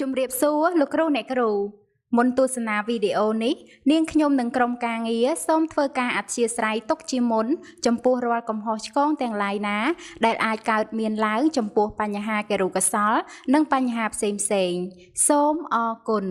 ជំរាបសួរលោកគ្រូអ្នកគ្រូមុនទស្សនាវីដេអូនេះនាងខ្ញុំនិងក្រុមការងារសូមធ្វើការអធ្យាស្រ័យទុកជាមុនចំពោះរាល់កំហុសឆ្គងទាំងឡាយណា ដែលអាចកើតមានឡើងចំពោះបញ្ហាគរុកោសល្យនិងបញ្ហាផ្សេងៗសូមអរគុណ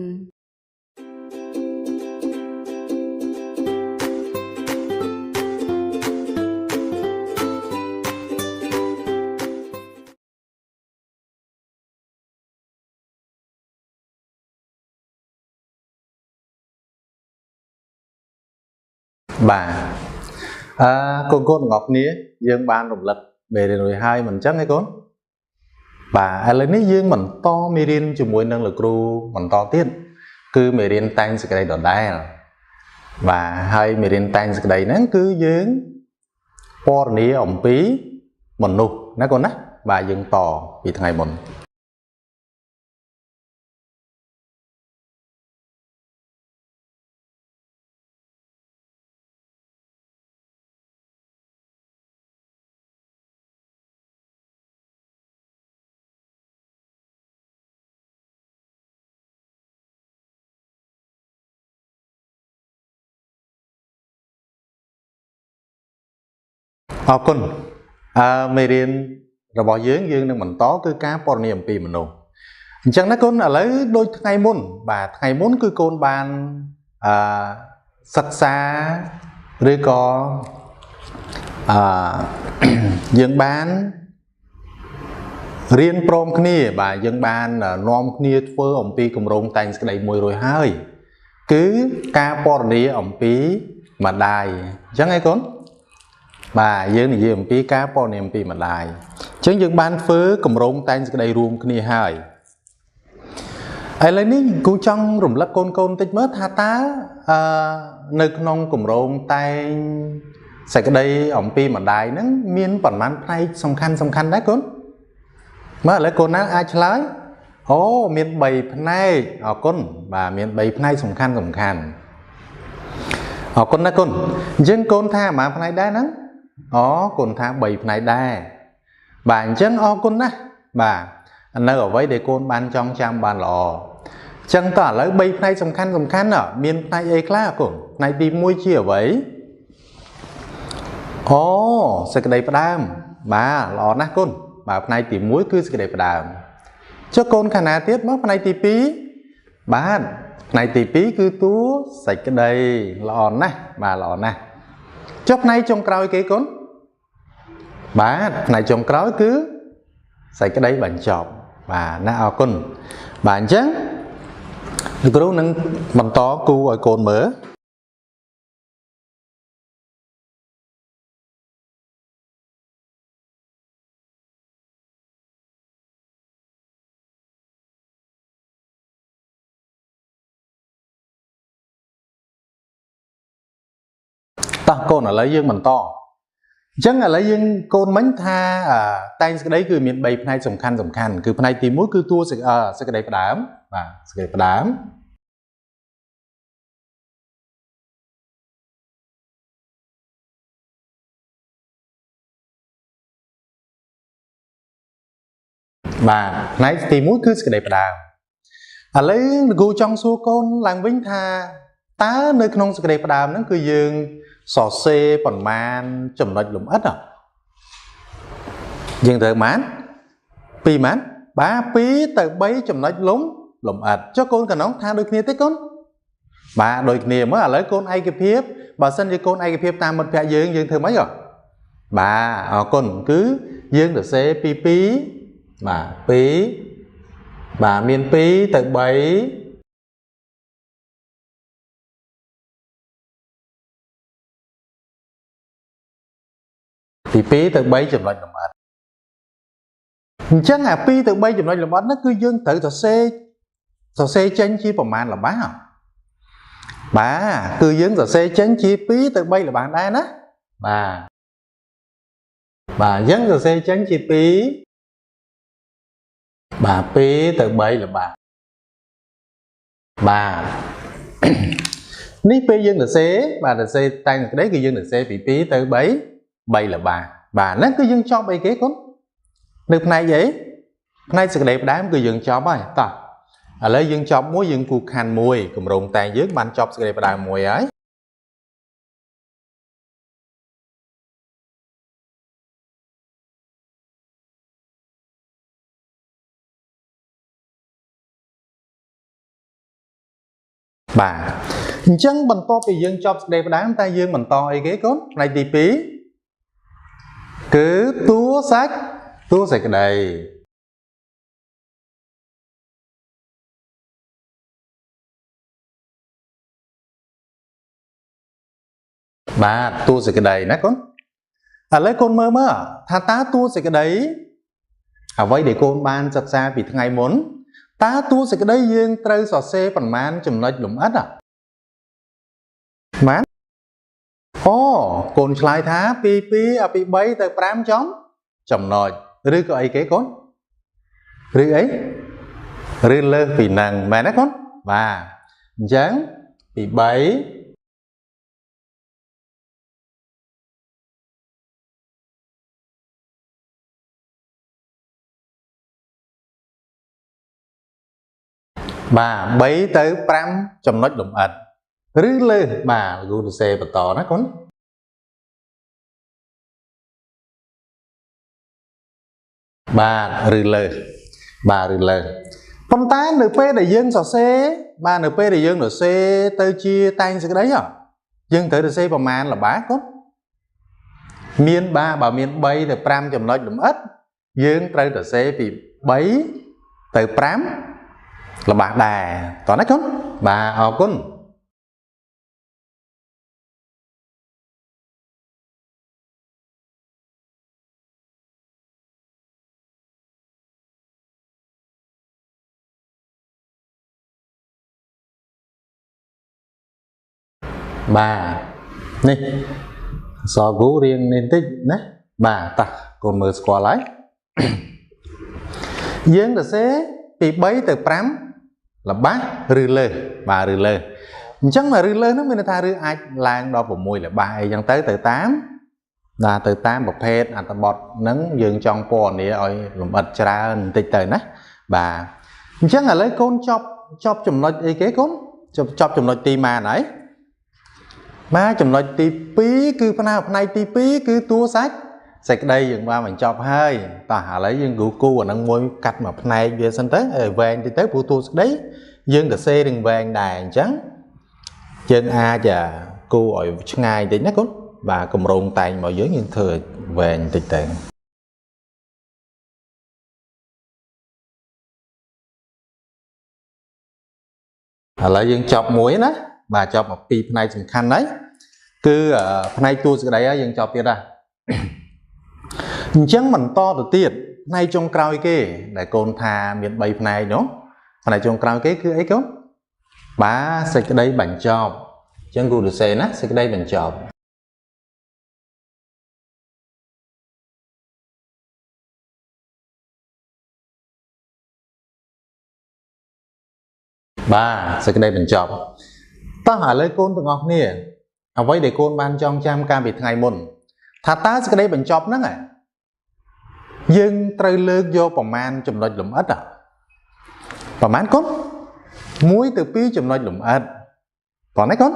បាទអឺកូនកូនទាំងអស់គ្នាយើងបានរំលឹកមេរៀនរួចហើយមិនអញ្ចឹងទេកូនបាទឥឡូវនេះយើងបន្តមេរៀនជាមួយនឹងលោកគ្រូបន្តទៀតគឺមេរៀនតែងសេចក្តីដដែលបាទហើយមេរៀនតែងសេចក្តីហ្នឹងគឺយើងពណ៌នាអំពីមនុស្សណាកូនណាបាទយើងតពីថ្ងៃមុនអរគុណមេរៀនរបស់យើងយើងនឹងបន្តគឺការពណ៌នាអំពីមនុស្សអញ្ចឹងណាកូនឥឡូវដូចថ្ងៃមុនបាទថ្ងៃមុនគឺកូនបានសិក្សាឬក៏យើងបានរៀនព្រមគ្នាបាទយើងបាននាំគ្នាធ្វើអំពីគម្រោងតែងសេចក្តីមួយរួចហើយគឺការពណ៌នាអំពីម្ដាយអញ្ចឹងឯងកូនបាទយើងនិយាយអំពីការពណ៌នាអំពីម្ដាយអញ្ចឹងយើងបានធ្វើគម្រោងតែងសេចក្តីរួមគ្នាហើយឥឡូវនេះគូចង់រំលឹកកូនកូនតិចមើលថាតើនៅក្នុងគម្រោងតែងសេចក្តីអំពីម្ដាយហ្នឹងមានប៉ុន្មានផ្នែកសំខាន់សំខាន់ដែរកូនមើលឥឡូវកូនណាអាចឆ្លើយអូមាន3ផ្នែកអរគុណបាទមាន3ផ្នែកសំខាន់សំខាន់អរគុណណាកូនអញ្ចឹងកូនថាប៉ុន្មានផ្នែកដែរហ្នឹងអូកូនថា3ផ្នែកដែរបាទអញ្ចឹងអរគុណណាស់បាទនៅអ្វីដែលកូនបានចងចាំបានល្អអញ្ចឹងតើឥឡូវ3ផ្នែកសំខាន់សំខាន់មានផ្នែកអីខ្លះកូនផ្នែកទី1ជាអ្វីអូសេចក្តីផ្ដើមបាទល្អណាស់កូនបាទផ្នែកទី1គឺសេចក្តីផ្ដើមចុះកូនខាងណាទៀតមកផ្នែកទី2បាទផ្នែកទី2គឺតួសេចក្តីល្អណាស់បាទល្អណាស់ចុះផ្នែកចុងក្រោយគេកូនបាទផ្នែកចុងក្រោយគឺសេចក្តីបញ្ចប់បាទណាអរគុណបាទអញ្ចឹងលោកគ្រូនឹងបន្តគូឲ្យកូនមើលតោះកូនឥឡូវយើងបន្តអញ្ចឹងឥឡូវយើងកូនមិញថាតែងសេចក្តីគឺមាន3ផ្នែកសំខាន់សំខាន់គឺផ្នែកទី1គឺតួសេចក្តីផ្ដើមបាទសេចក្តីផ្ដើមបាទផ្នែកទី1គឺសេចក្តីផ្ដើមឥឡូវលោកគ្រូចង់សួរកូនឡើងវិញថាតើនៅក្នុងសេចក្តីផ្ដើមហ្នឹងគឺយើងសរសេរប៉ុន្មានចំណុចលម្អិតយើងត្រូវបាន2ម៉ានបាទ2ទៅ3ចំណុចលម្អិតចុះកូនកណ្ដុងថាដូចគ្នាទេកូនបាទដូចគ្នាមើលឥឡូវកូនឯកភាពបើសិនជាកូនឯកភាពតាមមិត្តភក្តិយើងយើងធ្វើម៉េចហ៎បាទអរគុណគឺយើងសរសេរពី2បាទ2បាទមាន2ទៅ3ពី2ទៅ3ចំណុចលម្អិតអញ្ចឹងអា2ទៅ3ចំណុចលម្អិតហ្នឹងគឺយើងត្រូវសរសេរចេញជាប្រមាណល្បះបាទគឺយើងសរសេរចេញជា2ទៅ3ល្បះដែរណាបាទបាទអញ្ចឹងសរសេរចេញជា2បាទ2ទៅ3ល្បះបាទនេះពេលយើងសរសេរបាទសរសេរតែងសេចក្តីគឺយើងសរសេរពី2ទៅ3ល្បះបាទហ្នឹងគឺយើងចប់អីគេកូននៅផ្នែកអីផ្នែកសេចក្តីផ្ដើមគឺយើងចប់ហើយតោះ ឥឡូវយើងចប់មួយយើងគូខណ្ឌមួយគម្រោងតែងយើងបានចប់សេចក្តីផ្ដើមមួយហើយបាទអញ្ចឹងបន្ទាប់ពីយើងចប់សេចក្តីផ្ដើមតែយើងបន្តអីគេកូនផ្នែកទី2គឺតួសាច់តួសេចក្តីបាទតួសេចក្តីណាកូនឥឡូវកូនមើលមើលថាតើតួសេចក្តីអ្វីដែលកូនបានសិក្សាពីថ្ងៃមុនតើតួសេចក្តីយើងត្រូវសរសេរប្រមាណចំណុចលម្អិតបាទអូកូនឆ្លើយថាពី2ពី3ទៅ5ចំណុចឬក៏អីគេកូនឬអីឬលើសពីហ្នឹងមែនទេកូនបាទអញ្ចឹងពី3បាទ3ទៅ5ចំណុចលម្អិតឬលើសបាទគ្រូសរសេរបន្តណាកូនបាទឬលើសបាទឬលើសប៉ុន្តែនៅពេលដែលយើងសរសេរបាទនៅពេលដែលយើងសរសេរទៅជាតែងសេចក្តីយើងត្រូវសរសេរប្រមាណល្បាកូនមានបាទបើមាន3ទៅ5ចំណុចលម្អិតយើងត្រូវសរសេរពី3ទៅ5ល្បាដែរតោះណាកូនបាទអរគុណបាទនេះអក្សរគូរៀងនេះបន្តិចណាបាទតោះកូនមើលស្គាល់ហើយយើងសរសេរពី3ទៅ5ល្បះឬលើសបាទឬលើសអញ្ចឹងឬលើសហ្នឹងមានន័យថាឬអាចឡើងដល់6ល្បះអីចឹងទៅទៅតាមបាទទៅតាមប្រភេទអត្ថបទហ្នឹងយើងចង់ពណ៌នាឲ្យលម្អិតច្រើនបន្តិចទៅណាបាទអញ្ចឹងឥឡូវកូនចប់ចំណុចអីគេកូនចប់ចំណុចទីម៉ានហើយបាទចំណុចទី2គឺផ្នែកទី2គឺតួសាច់សេចក្តីយើងបានបញ្ចប់ហើយតោះឥឡូវយើងគូអានឹងមួយកាត់មួយផ្នែកវាសិនទៅឲ្យវែងតិចទៅព្រោះតួសេចក្តីយើងទៅសេរឿងវែងដែរអញ្ចឹងយើងអាចគូឲ្យឆ្ងាយតិចណាកូនបាទកម្រងតែងរបស់យើងយើងធ្វើឲ្យវែងតិចទៅឥឡូវយើងចប់មួយណាបាទចប់មកពីរផ្នែកសំខាន់ហើយគឺផ្នែកតួសេចក្តីហើយយើងចប់ទៀតដែរអញ្ចឹងបន្តទៅទៀតផ្នែកចុងក្រោយគេដែលកូនថាមាន3ផ្នែកនោះផ្នែកចុងក្រោយគេគឺអីកូនបាទសេចក្តីបញ្ចប់អញ្ចឹងគូសរសេរណាសេចក្តីបញ្ចប់បាទសេចក្តីបញ្ចប់តោះឥឡូវកូនទាំងអស់គ្នាអ្វីដែលកូនបានចងចាំកាលពីថ្ងៃមុនថាតើសេចក្តីបញ្ចប់ហ្នឹងយើងត្រូវលើកយកប្រមាណចំណុចលម្អិតប្រមាណកូន1ទៅ2ចំណុចលម្អិតតោះណាកូន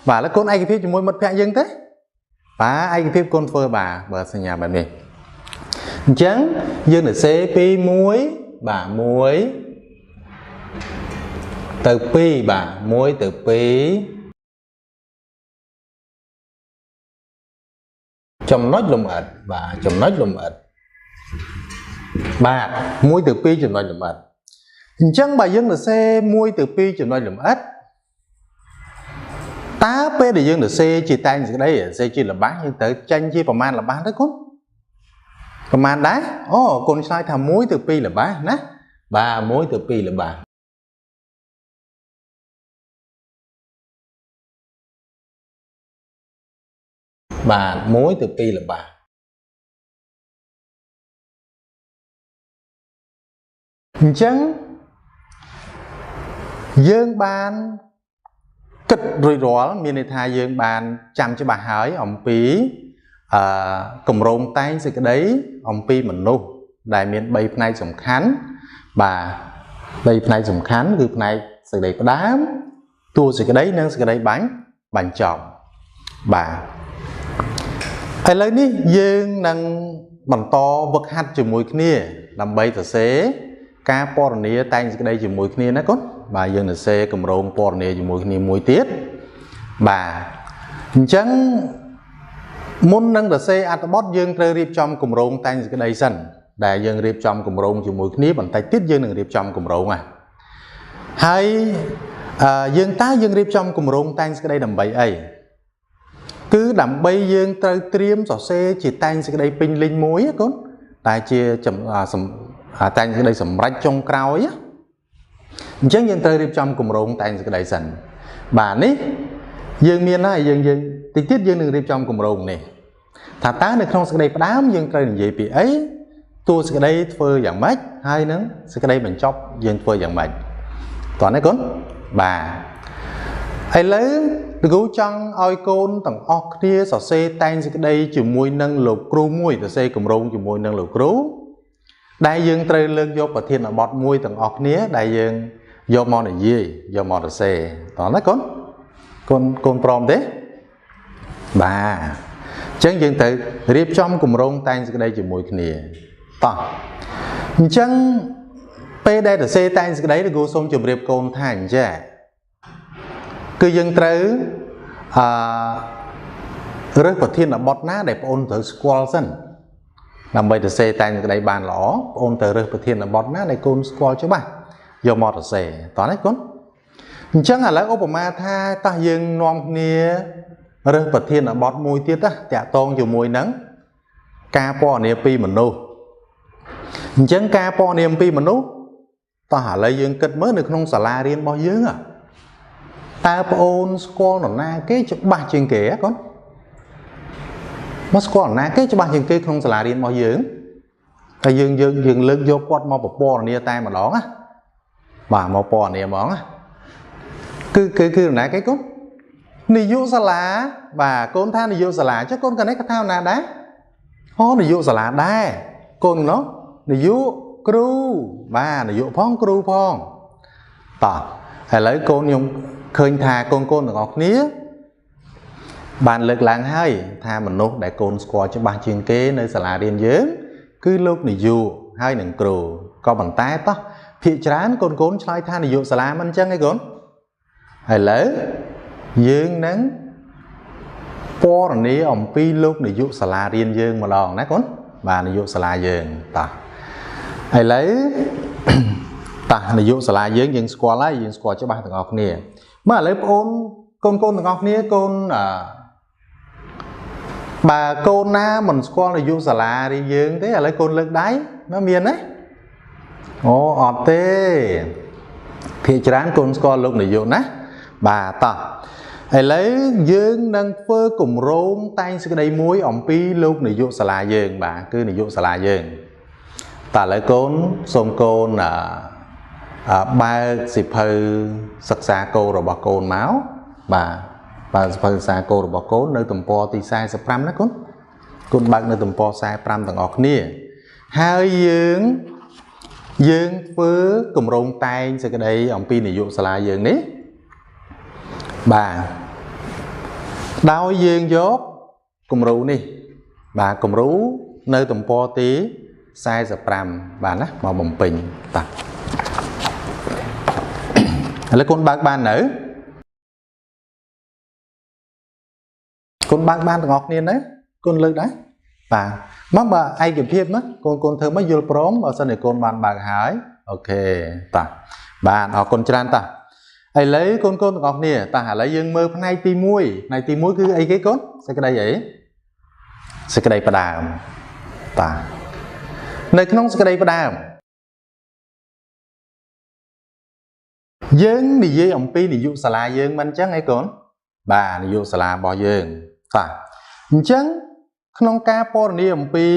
បាទឥឡូវកូនឯកភាពជាមួយមិត្តភក្តិយើងទេបាទឯកភាពកូនធ្វើបាទបើសញ្ញាបែបនេះអញ្ចឹងយើងសរសេរពី1បាទ1ទៅ2បាទ1ទៅ2ចំណុចលម្អិតបាទចំណុចលម្អិតបាទ1ទៅ2ចំណុចលម្អិតអញ្ចឹងបើយើងសរសេរ1ទៅ2ចំណុចលម្អិតតើពេលដែលយើងសរសេរជាតែងសេចក្តីសរសេរជាល្បះយើងត្រូវចេញជាប្រមាណល្បះទៅកូនប្រមាណដែរអូកូនឆ្លើយថា1ទៅ2ល្បះណាបាទ1ទៅ2ល្បះបាទ1ទៅ2ល្បះអញ្ចឹងយើងបានគិតរួចរាល់មានន័យថាយើងបានចាំច្បាស់ហើយអំពីគម្រោងតែងសេចក្តីអំពីមនុស្សដែលមាន3ផ្នែកសំខាន់បាទ 3ផ្នែកសំខាន់គឺផ្នែកសេចក្តីផ្ដើមតួសេចក្តីនិងសេចក្តីបញ្ចប់បាទឥឡូវនេះយើងនឹងបន្តវឹកហាត់ជាមួយគ្នាដើម្បីសរសេរការពណ៌នាតែងសេចក្តីជាមួយគ្នាណាកូនបាទយើងសរសេរគម្រោងពណ៌នាជាមួយគ្នាមួយទៀតបាទអញ្ចឹងមុននឹងសរសេរអត្ថបទយើងត្រូវរៀបចំគម្រោងតែងសេចក្តីសិនដែលយើងរៀបចំគម្រោងជាមួយគ្នាបន្តិចទៀតយើងនឹងរៀបចំគម្រោងហើយយើងតើយើងរៀបចំគម្រោងតែងសេចក្តីដើម្បីអីគឺដើម្បីយើងត្រូវត្រៀមសរសេរជាតែងសេចក្តីពេញលេញមួយណាកូនតែជាតែងសេចក្តីសម្រេចចុងក្រោយអញ្ចឹងយើងត្រូវរៀបចំគម្រោងតែងសេចក្តីសិនបាទនេះយើងមានហើយយើងតិចទៀតយើងនឹងរៀបចំគម្រោងនេះថាតើនៅក្នុងសេចក្តីផ្ដើមយើងត្រូវនិយាយពីអីតួសេចក្តីធ្វើយ៉ាងម៉េចហើយនឹងសេចក្តីបញ្ចប់យើងធ្វើយ៉ាងម៉េចតោះណាកូនបាទឥឡូវលោកគ្រូចង់ឲ្យកូនទាំងអស់គ្នាសរសេរតែងសេចក្តីជាមួយនឹងលោកគ្រូមួយសរសេរគម្រោងជាមួយនឹងលោកគ្រូដែលយើងត្រូវលើកយកប្រធានបទមួយទាំងអស់គ្នាដែលយើងយកមកនិយាយយកមកសរសេរតោះណាកូនកូនព្រមទេបាទអញ្ចឹងយើងត្រូវរៀបចំគម្រោងតែងសេចក្តីជាមួយគ្នាតោះអញ្ចឹងពេលដែលសរសេរតែងសេចក្តីលោកគ្រូសូមជម្រាបកូនថាអញ្ចឹងគឺយើងត្រូវរើសប្រធានបទណាដែលបងអូនត្រូវស្គាល់សិនដើម្បីសរសេរតែងសេចក្តីបានល្អបងអូនត្រូវរើសប្រធានបទណាដែលកូនស្គាល់ច្បាស់យកមកសរសេរតោះណាកូនអញ្ចឹងឥឡូវឧបមាថាតោះយើងនាំគ្នារើសប្រធានបទមួយទៀតណាតាក់ទងជាមួយនឹងការពណ៌នាពីមនុស្សអញ្ចឹងការពណ៌នាពីមនុស្សតោះឥឡូវយើងគិតមើលនៅក្នុងសាលារៀនរបស់យើងតើប្អូនស្គាល់នរណាគេច្បាស់ជាងគេហ៎កូនមកស្គាល់នរណាគេច្បាស់ជាងគេក្នុងសាលារៀនរបស់យើងតែយើងលើកយកគាត់មកពណ៌នាតែម្ដងណាបាទមកពណ៌នាហ្មងណាគឺនរណាគេកូននាយកសាលាបាទកូនថានាយកសាលាចុះកូនកនេះគាត់ថានរណាដែរអូនាយកសាលាដែរកូននោះនាយកគ្រូបាទនាយកផងគ្រូផងតោះឥឡូវកូនខ្ញុំឃើញថាកូនទាំងអស់គ្នាបានលើកឡើងហើយថាមនុស្សដែលកូនស្គាល់ច្បាស់ជាងគេនៅសាលារៀនយើងគឺលោកនាយកហើយនឹងគ្រូក៏ប៉ុន្តែតោះភាគច្រើនកូនឆ្លើយថានាយកសាលាមិនអញ្ចឹងឯងកូនឥឡូវយើងនឹងពណ៌នាអំពីលោកនាយកសាលារៀនយើងម្ដងណាកូនបាទនាយកសាលាយើងតោះឥឡូវតោះនាយកសាលាយើងយើងស្គាល់ហើយយើងស្គាល់ច្បាស់ទាំងអស់គ្នាមកឥឡូវបងអូនកូនទាំងអស់គ្នាកូនបើកូនណាមិនស្គាល់នាយកសាលារៀនយើងទេឥឡូវកូនលើកដៃមកមានទេអូអត់ទេភាគច្រើនកូនស្គាល់លោកនាយកណាបាទតោះឥឡូវយើងនឹងធ្វើគម្រោងតែងសេចក្តីមួយអំពីលោកនាយកសាលាយើងបាទគឺនាយកសាលាយើងតើឥឡូវកូនសូមកូនបើកសៀវភៅសិក្សាគោលរបស់កូនមកបាទបើកសៀវភៅសិក្សាគោលរបស់កូននៅទំព័រទី45ណាកូនកូនបើកនៅទំព័រ45ទាំងអស់គ្នាហើយយើងធ្វើគម្រោងតែងសេចក្តីអំពីនាយកសាលាយើងនេះបាទដោយយើងយកគំរូនេះបាទគំរូនៅទំព័រទី45បាទណាមកបំពេញតោះឥឡូវកូនបើកបាននៅកូនបើកបានទាំងអស់គ្នាណាកូនលើកដែរបាទមកបើឯកភាពណាកូនធ្វើមកយល់ព្រមបើសិនជាកូនបានបើកហើយអូខេតោះបាទអរគុណច្រើនតោះឥឡូវកូនទាំងអស់គ្នាតោះឥឡូវយើងមើលផ្នែកទី1ផ្នែកទី1គឺអីគេកូនសេចក្តីអីសេចក្តីផ្ដើមតោះនៅក្នុងសេចក្តីផ្ដើមយើងនិយាយអំពីនាយកសាលាយើងមិនអញ្ចឹងឯកូនបាទនាយកសាលារបស់យើងតោះអញ្ចឹងក្នុងការពណ៌នាអំពី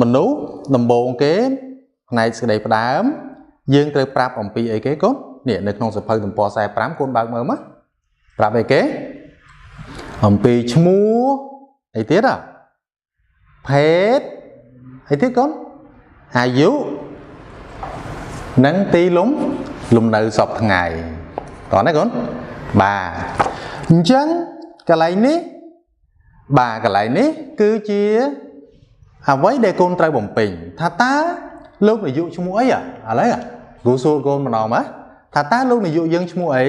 មនុស្សដំបូងគេផ្នែកសេចក្តីផ្ដើមយើងត្រូវប្រាប់អំពីអីគេកូននេះនៅក្នុងសៀវភៅទំព័រ45កូនបើកមើលមកប្រាប់អីគេអំពីឈ្មោះអីទៀតភេទអីទៀតកូនអាយុ និងទីលំនៅសពថ្ងៃតោះណាកូនបាទអញ្ចឹងកន្លែងនេះបាទកន្លែងនេះគឺជាអ្វីដែលកូនត្រូវបំពេញថាតើលោកនាយកឈ្មោះអីឥឡូវគ្រូសួរកូនម្ដងមកថាតើលោកនាយកយើងឈ្មោះអី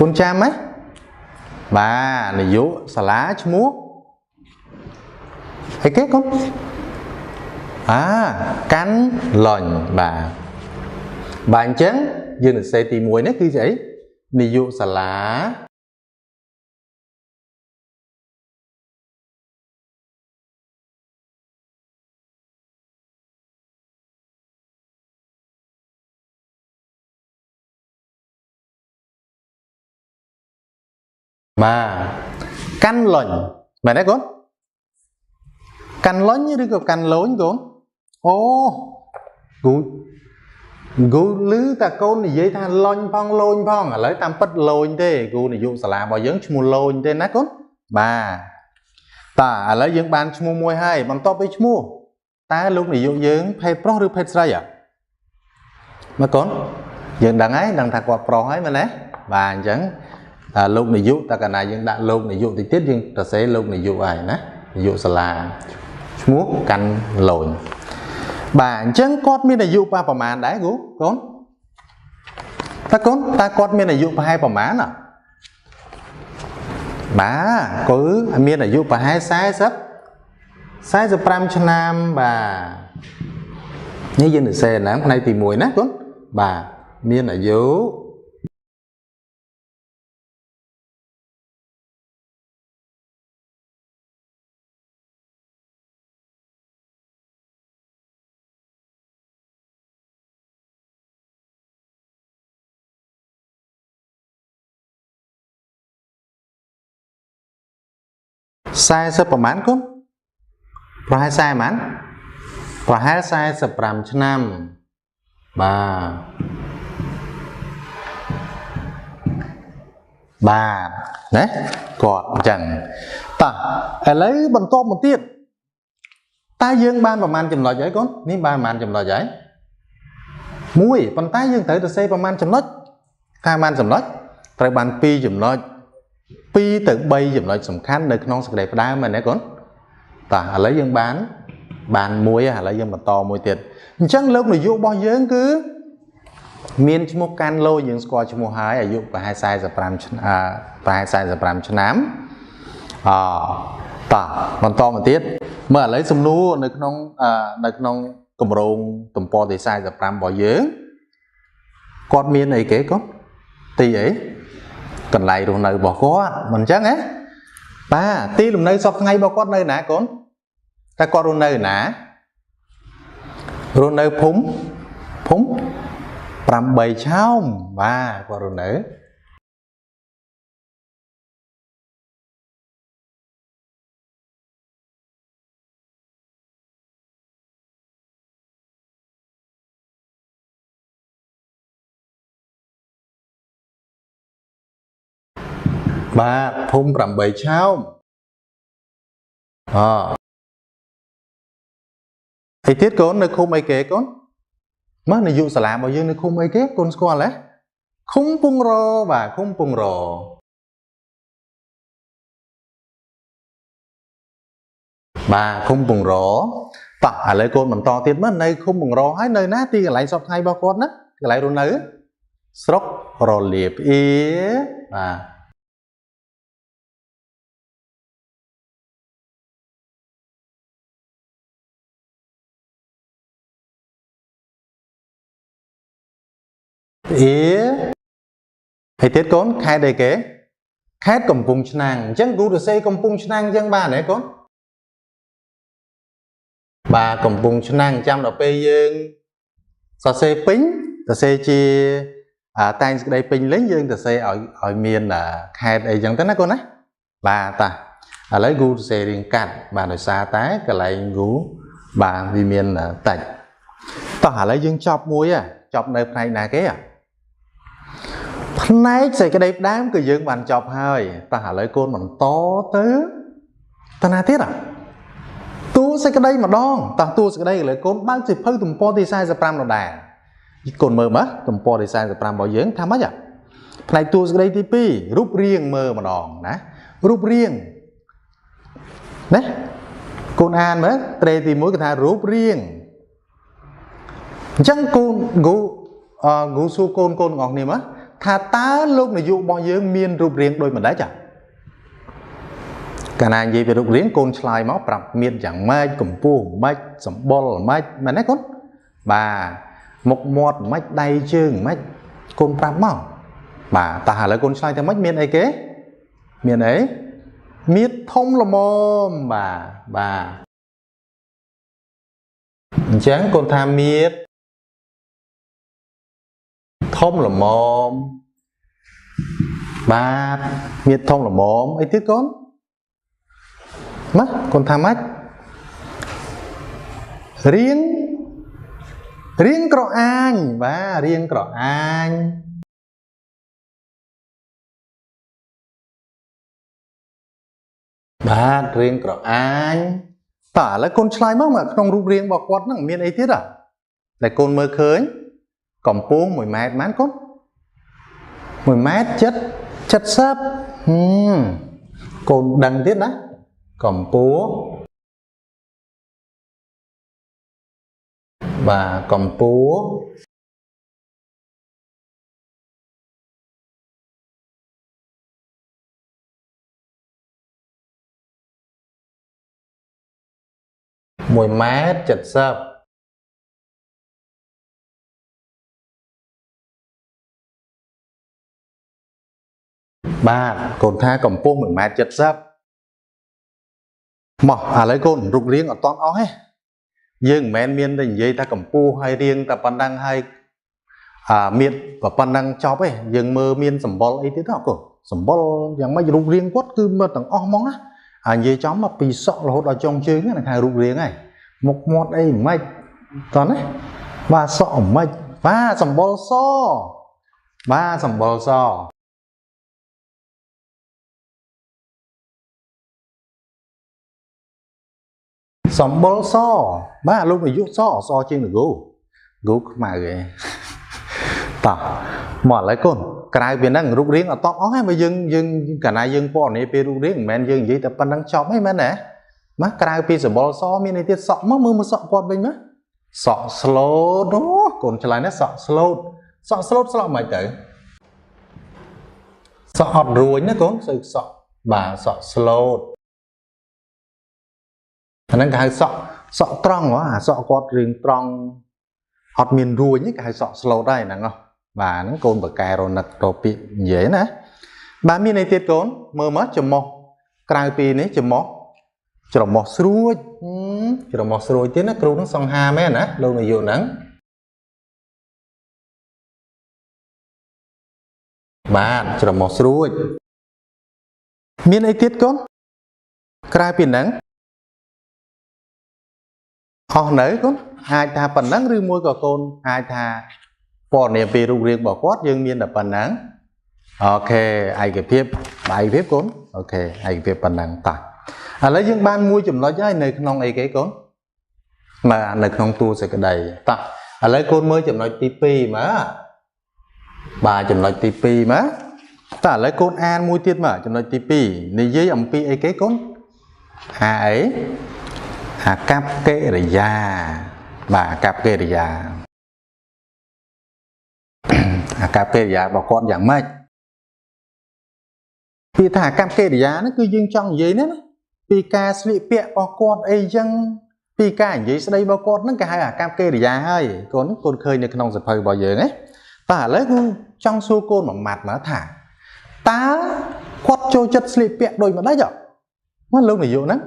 កូនចាំទេបាទនាយកសាលាឈ្មោះអីគេកូនអាកាន់លញបាទបាទអញ្ចឹងយើងសរសេរទី1នេះគឺស្អីនាយកសាលាបាទកាន់លញមែនទេកូនកាន់លញឬក៏កាន់លូញកូនអូគូគូឮតាកូននិយាយថាលញផងលូញផងឥឡូវតាមពិតលូញទេគូនាយកសាលារបស់យើងឈ្មោះលូញទេណាកូនបាទតាឥឡូវយើងបានឈ្មោះមួយហើយបន្ទាប់ពីឈ្មោះតើលោកនាយកយើងភេទប្រុសឬភេទស្រីអ่ะមកកូនយើងដឹងហើយដឹងថាគាត់ប្រុសហើយមែនទេបាទអញ្ចឹងលោកនាយកតើកាលណាយើងដាក់លោកនាយកតិចទៀតយើងសរសេរលោកនាយកហើយណានាយកសាលាឈ្មោះកាន់លូញបាទអញ្ចឹងគាត់មានអាយុប្រហែលដែរគ្រូកូនតើកូនតើគាត់មានអាយុប្រហែលប្រហែលណាបាទគឺមានអាយុប្រហែល45ឆ្នាំបាទនេះយើងសរសេរណាផ្នែកទី1ណាកូនបាទមានអាយុ40ប្រហែលកូនប្រហែល40ប្រហែលប្រហែល45ឆ្នាំបាទបាទណាគាត់អញ្ចឹងតោះឥឡូវបន្តមកទៀតតើយើងបានប្រហែលចំណុចហើយកូននេះបានប្រហែលចំណុចហើយមួយប៉ុន្តែយើងត្រូវទៅសេប្រហែលចំណុចថាប្រហែលចំណុចត្រូវបាន2ចំណុច2ទៅ3ចំណុចសំខាន់នៅក្នុងសេចក្តីផ្ដើមមែនទេកូនតោះឥឡូវយើងបានមួយឥឡូវយើងបន្តមួយទៀតអញ្ចឹងលោកនាយករបស់យើងគឺមានឈ្មោះកាន់លូយើងស្គាល់ឈ្មោះហើយអាយុប្រហែល45ឆ្នាំប្រហែល45ឆ្នាំអតោះបន្តមកទៀតមើលឥឡូវសំណួរនៅក្នុងគម្រោងទំព័រទី45របស់យើងគាត់មានអីគេកូនទីអីកន្លែងរស់នៅរបស់គាត់មិនអញ្ចឹងហ៎បាទទីលំនៅសពថ្ងៃរបស់គាត់នៅណាកូនតើគាត់រស់នៅណារស់នៅភូមិ8ឆោមបាទគាត់រស់នៅបាទភូមិ8ឆោមអអីទៀតកូននៅឃុំអីគេកូនមកនាយកសាលារបស់យើងនៅឃុំអីគេកូនស្គាល់ទេឃុំពងរបាទឃុំពងរបាទឃុំពងរតោះឥឡូវកូនបន្តទៀតមើលនៅឃុំពងរហើយនៅណាទីកន្លែងសពថ្ងៃរបស់គាត់ណាកន្លែងរស់នៅស្រុករលាប្អៀបាទអៀហើយទៀតកូនខេត្តអីគេខេត្តកំពង់ឆ្នាំងអញ្ចឹងគ្រូសរសេរកំពង់ឆ្នាំងអញ្ចឹងបានទេកូនបាទកំពង់ឆ្នាំងចាំដល់ពេលយើងសរសេរពេញសរសេរជាតែងសេចក្តីពេញលេញយើងសរសេរឲ្យមានខេត្តអីចឹងទៅណាកូនណាបាទតាឥឡូវគ្រូសរសេររៀងកាត់បាទដោយសារតែកន្លែងគ្រូបាទវាមានតិចតោះឥឡូវយើងចប់មួយចប់នៅផ្នែកណាគេផ្នែកសេចក្តីផ្ដើមគឺយើងបានចប់ហើយតោះឥឡូវកូនបន្តទៅតាណាទៀតទស្ស សេចក្តីម្ដងតោះតួសេចក្តីឥឡូវកូនបើកសៀវភៅទំព័រទី45ដដែលកូនមើលមើលទំព័រទី45របស់យើងថាម៉េចផ្នែកតួសេចក្តីទី2រូបរាងមើលម្ដងណារូបរាងណាកូនអានមើលត្រេទី1គេថារូបរាងអញ្ចឹងកូនគូគូសួរកូនទាំងអស់គ្នាមើលថាតើលោកនាយករបស់យើងមានរូបរាងដូចម្ដេចកាលណានិយាយពីរូបរាងកូនឆ្លើយមកប្រាប់មានយ៉ាងម៉េចកម្ពស់ម៉េចសម្បុរម៉េចមែនទេកូនបាទមុខមាត់ម៉េចដៃជើងម៉េចកូនប្រាប់មកបាទតោះឥឡូវកូនឆ្លើយថាម៉េចមានអីគេមានអីមៀតធំល្មមបាទបាទអញ្ចឹងកូនថាមៀតធំល្មមបាទមៀតធំល្មមអីទៀតកូនមកកូនថាម៉េចរៀងរៀងក្រអាញបាទរៀងក្រអាញបាទរៀងក្រអាញតើឥឡូវកូនឆ្លើយមកក្នុងរូបរាងរបស់គាត់ហ្នឹងមានអីទៀតដែលកូនមើលឃើញកម្ពស់1ម៉ែត្រប៉ុន្មានកូន1ម៉ែត្រ70កូនដឹងទៀតណាកម្ពស់បាទកម្ពស់1ម៉ែត្រ70បាទកូនថាកម្ពស់1ម៉ែត្រ70មកឥឡូវកូនរូបរាងអត់តន់អស់ទេយើងមិនមែនមានតែនិយាយថាកម្ពស់ហើយរាងតែប៉ុណ្ណឹងហើយមៀតប៉ុណ្ណឹងចប់ទេយើងមើលមានសម្បុរអីទៀតហ៎កូនសម្បុរយ៉ាងម៉េចរូបរាងគាត់គឺមើលទាំងអស់ហ្មងណាអានិយាយចំមកពីសក់រហូតដល់ចុងជើងហ្នឹងថារូបរាងហើយមុខមាត់អីមិនម៉េចតោះណាបាទសក់មិនម៉េចបាទសម្បុរសបាទសម្បុរសសម្បុរសបាទលោកនាយកសសជាងនគគូខ្មៅឯងតោះមកឥឡូវកូនក្រៅពីហ្នឹងរូបរាងអត់តអស់ទេបើយើងកាលណាយើងពណ៌នាពេលរូបរាងមិនមែនយើងនិយាយតែប៉ុណ្្នឹងចប់ទេមែនទេមកក្រៅពីសម្បុរសមានអីទៀតសក់មកមើលមកសក់គាត់វិញមកសក់ស្លូតអូកូនឆ្លើយណាសក់ស្លូតសក់ស្លូតស្លក់មិនទៅសក់អត់រួញណាកូនស្អីសក់បាទសក់ស្លូតអាហ្នឹងគេហៅសក់សក់ត្រង់ហ៎អាសក់គាត់រៀងត្រង់អត់មានរួញគេហៅសក់ស្លូតហើយហ្នឹងហ៎បាទហ្នឹងកូនបកែរនឹកទៅពាក្យនិយាយណាបាទមានអីទៀតកូនមើលមកច្រមុះក្រៅពីនេះច្រមុះច្រមុះស្រួចច្រមុះស្រួចទៀតណាគ្រូហ្នឹងសង្ហាមែនណាលោកនាយកហ្នឹងបាទច្រមុះស្រួចមានអីទៀតកូនក្រៅពីហ្នឹងអស់នៅកូនអាចថាប៉ុណ្ណឹងឬមួយក៏កូនអាចថាពណ៌នាពីរូបរាងរបស់គាត់យើងមានតែប៉ុណ្ណឹងអូខេឯកភាពឯកភាពកូនអូខេឯកភាពប៉ុណ្ណឹងតោះឥឡូវយើងបានមួយចំណុចហើយនៅក្នុងអីគេកូនបាទនៅក្នុងតួសេចក្តីតោះឥឡូវកូនមើលចំណុចទី2មើលបាទចំណុចទី2មើលតោះឥឡូវកូនអានមួយទៀតមើលចំណុចទី2និយាយអំពីអីគេកូនអាអីអាកប្បកិរិយាបាទអាកប្បកិរិយាអាកប្បកិរិយារបស់គាត់យ៉ាងម៉េចពាក្យថាអាកប្បកិរិយាហ្នឹងគឺយើងចង់និយាយណាពីការស្លៀកពាក់របស់គាត់អីចឹងពីការនិយាយស្ដីរបស់គាត់ហ្នឹងគេហៅអាកប្បកិរិយាហើយកូនឃើញនៅក្នុងសៀវភៅរបស់យើងហ៎តើឥឡូវគឺចង់សួរកូនមួយម៉ាត់មកថាតើគាត់ចូលចិត្តស្លៀកពាក់ដូចម្ដេចមកលោកនាយកហ្នឹង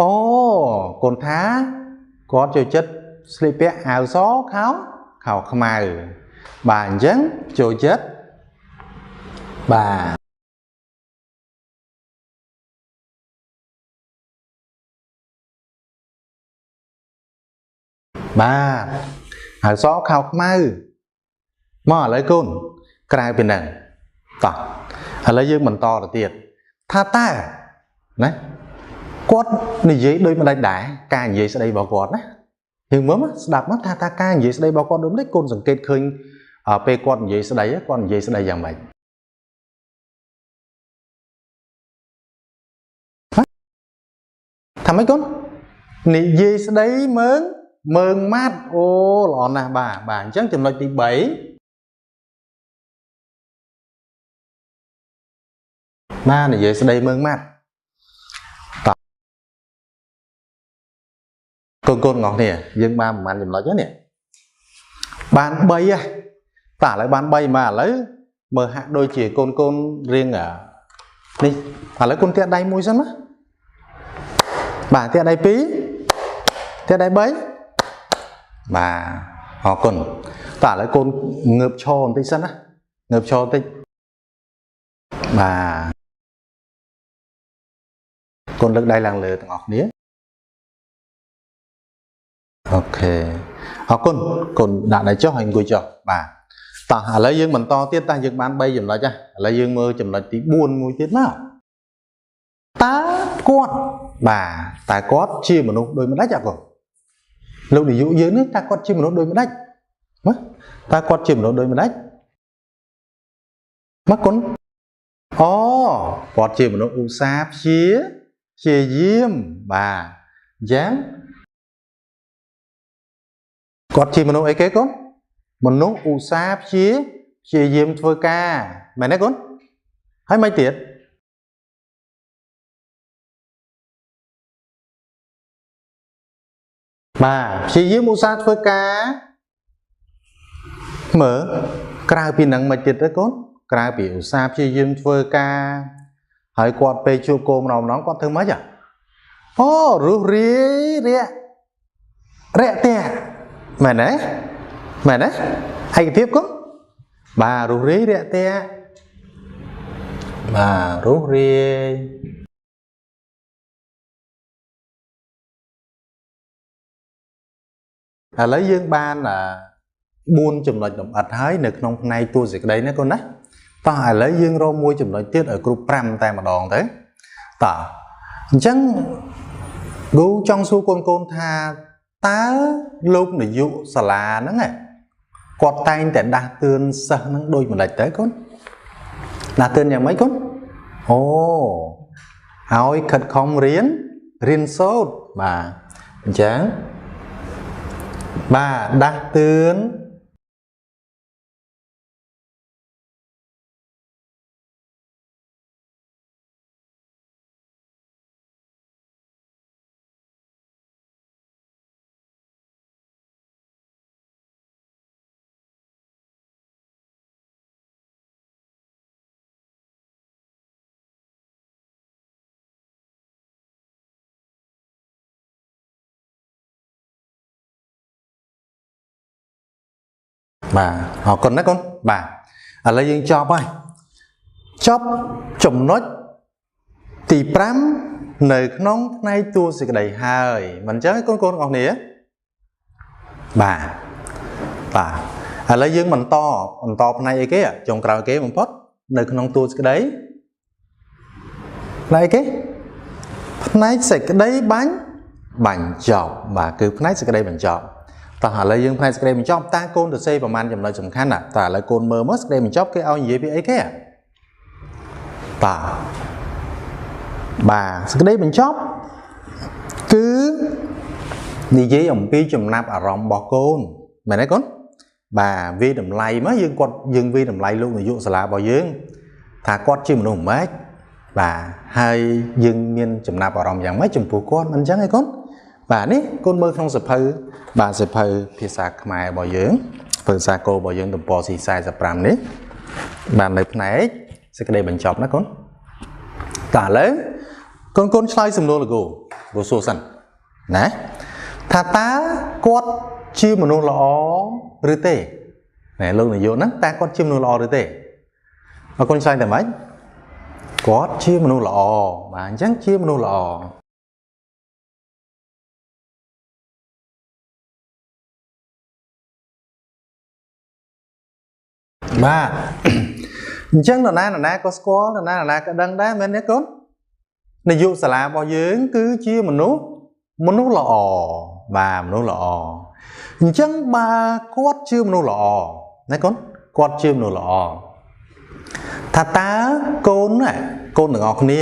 អូកូនថាគាត់ចូលចិត្តស្លៀកពាក់អាវសខោខោខ្មៅបាទអញ្ចឹងចូលចិត្តបាទបាទអាវសខោខ្មៅមកឥឡូវកូនក្រៅពីហ្នឹងតោះឥឡូវយើងបន្តទៅទៀតថាតើណា គាត់និយាយដូចម្ដេចដែរការនិយាយស្ដីរបស់គាត់ណាយើងមើលមកស្ដាប់មកថាការនិយាយស្ដីរបស់គាត់ដូចម្ដេចកូនសង្កេតឃើញពេលគាត់និយាយស្ដីគាត់និយាយស្ដីយ៉ាងម៉េចថាម៉េចកូននិយាយស្ដីមើងម៉ាត់អូល្អណាស់បាទបាទអញ្ចឹងចំណុចទី3បាទនិយាយស្ដីមើងម៉ាត់តកូនងគ្នាយើងបានប្រហែលចំណុចហ្នឹងនេះបាន3ហ៎តើឥឡូវបាន3មកឥឡូវមើលហាក់ដូចជាកូនរៀងនេះឥឡូវកូនទាក់ដៃមួយសិនណាបាទទាក់ដៃ2ទាក់ដៃ3បាទអរគុណតើឥឡូវកូនងើបឈរបន្តិចសិនណាងើបឈរបន្តិចបាទកូនលើកដៃឡើងលើទាំងអស់គ្នាអូខេអរគុណកូនដាក់ដៃចុះហើយអង្គុយចុះបាទតោះឥឡូវយើងបន្តទៀតតើយើងបាន3ចំណុចហ៎ឥឡូវយើងមើលចំណុចទី4មួយទៀតមកតើគាត់បាទតើគាត់ជាមនុស្សដូចម្ដេចអាកូនលោកនាយកយើងនេះតើគាត់ជាមនុស្សដូចម្ដេចណាតើគាត់ជាមនុស្សដូចម្ដេចមកកូនអូគាត់ជាមនុស្សឧស្សាហ៍ព្យាយាមបាទអញ្ចឹងគាត់ជាមនុស្សអីគេកូនមនុស្សឧស្សាហ៍ព្យាយាមធ្វើការមែនទេកូនហើយមិនទៀតបាទព្យាយាមឧស្សាហ៍ធ្វើការមើលក្រៅពីនឹងមិនទៀតទេកូនក្រៅពីឧស្សាហ៍ព្យាយាមធ្វើការហើយគាត់ពេលជួបកូនម្ដងគាត់ធ្វើម៉េចអូរុះរាយរាក់រាក់ទាក់មែនទេមែនទេឯកភាពកូនបាទរុះរាយរាក់ទាក់បាទរុះរាយឥឡូវយើងបាន4ចំណុចលម្អិតហើយនៅក្នុងផ្នែកតួសេចក្តីណាកូនណាតោះឥឡូវយើងរកមួយចំណុចទៀតឲ្យគ្រប់5តែម្ដងទៅតោះអញ្ចឹងគ្រូចង់សួរកូនថាតើលោកនាយកសាលាហ្នឹងគាត់តែងតែដាស់តឿនសិស្សហ្នឹងដូចម្ដេចទៅកូនដាស់តឿនយ៉ាងម៉េចកូនអូឲ្យខិតខំរៀនសូត្របាទអញ្ចឹងបាទដាស់តឿនបាទអរគុណណាកូនបាទឥឡូវយើងចប់ហើយចប់ចំណុចទី5នៅក្នុងផ្នែកតួសេចក្តីហើយមិនអញ្ចឹងកូនអស់គ្នាបាទបាទឥឡូវយើងបន្តផ្នែកអីគេចុងក្រោយគេបំផុតនៅក្នុងតួសេចក្តីផ្នែកគេផ្នែកសេចក្តីបញ្ចប់បាទគឺផ្នែកសេចក្តីបញ្ចប់តោះឥឡូវយើងផ្នែកសេចក្តីបញ្ចប់តើកូនទៅសេប្រហែលចំណុចសំខាន់ណាតើឥឡូវកូនមើលមកសេចក្តីបញ្ចប់គេឲ្យនិយាយពីអីគេបាទបាទសេចក្តីបញ្ចប់គឺនិយាយអំពីចំណាប់អារម្មណ៍របស់កូនមែនទេកូនបាទវាតម្លៃមកយើងគាត់យើងវាតម្លៃលោកនាយកសាលារបស់យើងថាគាត់ជាមនុស្សម៉េចបាទហើយយើងមានចំណាប់អារម្មណ៍យ៉ាងម៉េចចំពោះគាត់មិនអញ្ចឹងទេកូនបាទនេះកូនមើលក្នុងសៀវភៅបាទសៀវភៅភាសាខ្មែររបស់យើងភាសាគោរបស់យើងទំព័រ C45 នេះបាទនៅផ្នែកសេចក្តីបញ្ចប់ណាកូនតើឥឡូវកូនឆ្លើយសំណួរលោកគ្រូសួរសិនណាថាតើគាត់ជាមនុស្សល្អឬទេណែលោកនាយកហ្នឹងតើគាត់ជាមនុស្សល្អឬទេអរគុណឆ្លើយតែម៉េចគាត់ជាមនុស្សល្អបាទអញ្ចឹងជាមនុស្សល្អបាទអញ្ចឹងនរណាក៏ស្គាល់នរណាក៏ដឹងដែរមែនទេកូន នាយកសាលារបស់យើងគឺជាមនុស្សល្អបាទមនុស្សល្អអញ្ចឹងបើគាត់ជាមនុស្សល្អណាកូនគាត់ជាមនុស្សល្អថាតើកូនណាកូនទាំងអស់គ្នា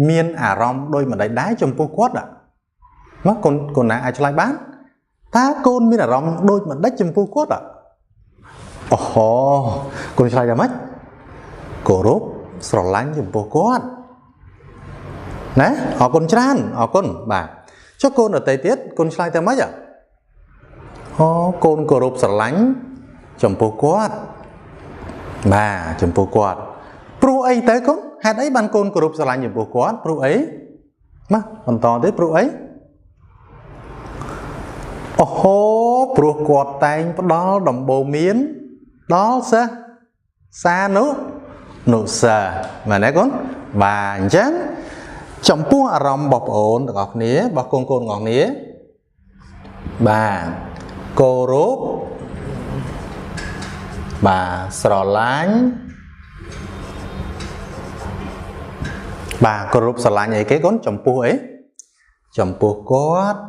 មានអារម្មណ៍ដូចម្ដេចដែរចំពោះគាត់មកកូនណាអាចឆ្លើយបានតើកូនមានអារម្មណ៍ដូចម្ដេចចំពោះគាត់អូហូកូនឆ្លើយថាម៉េចគោរពស្រឡាញ់ចំពោះគាត់ណាអរគុណច្រើនអរគុណបាទចុះកូនដទៃទៀតកូនឆ្លើយថាម៉េចអូកូនគោរពស្រឡាញ់ចំពោះគាត់បាទចំពោះគាត់ព្រោះអីទៅកូនហេតុអីបានកូនគោរពស្រឡាញ់ចំពោះគាត់ព្រោះអីមកបន្តទៀតព្រោះអីអូហូព្រោះគាត់តែងផ្ដល់ដំបូន្មានដល់សិស្សសានុសិស្សមែនទេកូនបាទអញ្ចឹងចំពោះអារម្មណ៍របស់ប្អូនទាំងអស់គ្នារបស់កូនទាំងអស់គ្នាបាទគោរពបាទស្រឡាញ់បាទគោរពស្រឡាញ់អីគេកូនចំពោះអីចំពោះគាត់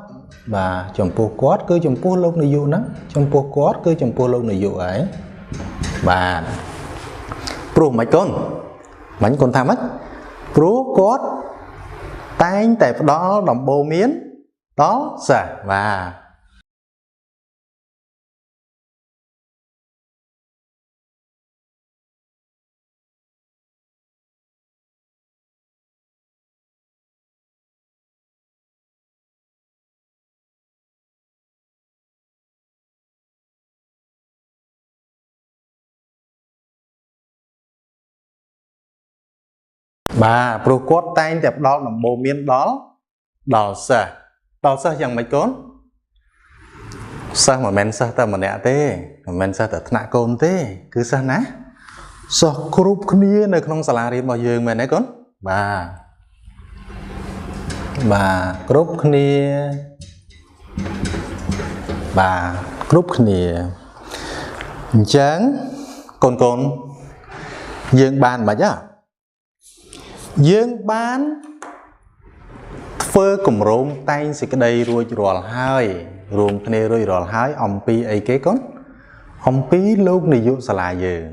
បាទចំពោះគាត់គឺចំពោះលោកនាយកហ្នឹងចំពោះគាត់គឺចំពោះលោកនាយកហើយបាទព្រោះមិនកូនមិញកូនថាម៉េចព្រោះគាត់តែងតែផ្ដល់ដំបូន្មានដល់សិស្សបាទបាទព្រោះគាត់តែងតែផ្ដល់ដំបូន្មានដល់សិស្សដល់សិស្សយ៉ាងម៉េចកូនសិស្សមិនមែនសិស្សតែម្នាក់ទេមិនមែនសិស្សតែថ្នាក់កូនទេគឺសិស្សណាសិស្សគ្រប់គ្នានៅក្នុងសាលារៀនរបស់យើងមែនទេកូនបាទបាទគ្រប់គ្នាបាទគ្រប់គ្នាអញ្ចឹងកូនយើងបានមិនហ៎យើងបានធ្វើគម្រោងតែងសេចក្តីរួចរាល់ហើយរួមគ្នារួចរាល់ហើយអំពីអីគេកូនអំពីលោកនាយកសាលាយើង